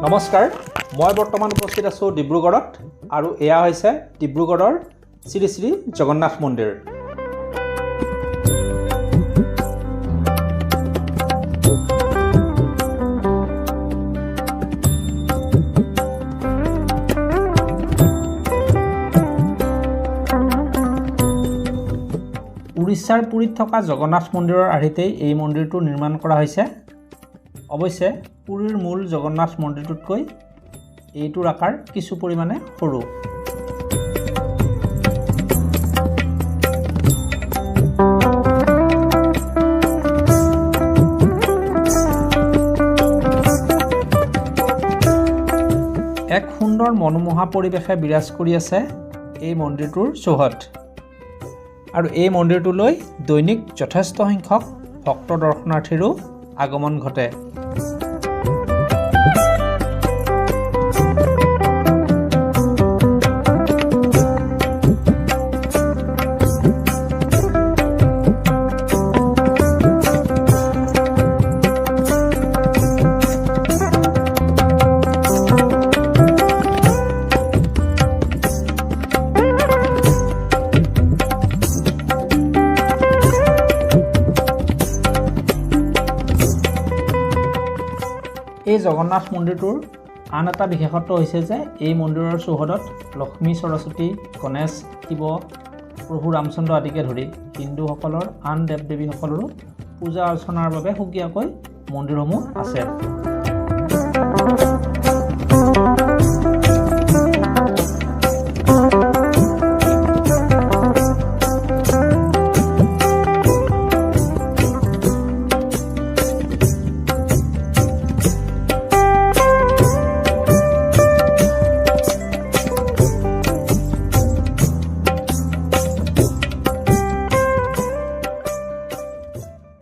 নমস্কাৰ, মই বৰ্তমান উপস্থিত আছোঁ ডিব্ৰুগড়ত আৰু এয়া হৈছে ডিব্ৰুগড়ৰ শ্ৰী শ্ৰী জগন্নাথ মন্দিৰ। উৰিষ্যাৰ পুৰীত থকা জগন্নাথ মন্দিৰৰ আৰ্হিতেই এই মন্দিৰটো নিৰ্মাণ কৰা হৈছে। অৱশ্যে পুৰীৰ মূল জগন্নাথ মন্দিৰটোতকৈ এইটোৰ আকাৰ কিছু পৰিমাণে সৰু। এক সুন্দৰ মনোমোহা পৰিৱেশে বিৰাজ কৰি আছে এই মন্দিৰটোৰ চৌহদ আৰু এই মন্দিৰটোলৈ দৈনিক যথেষ্ট সংখ্যক ভক্ত দৰ্শনাৰ্থীৰো আগমন ঘটে। এই জগন্নাথ মন্দিৰটোৰ আন এটা বিশেষত্ব হৈছে যে এই মন্দিৰৰ চৌহদত লক্ষ্মী, সৰস্বতী, গণেশ, শিৱ, প্ৰভু ৰামচন্দ্ৰ আদিকে ধৰি হিন্দুসকলৰ আন দেৱ দেৱীসকলৰো পূজা অৰ্চনাৰ বাবে সুকীয়াকৈ মন্দিৰসমূহ আছে।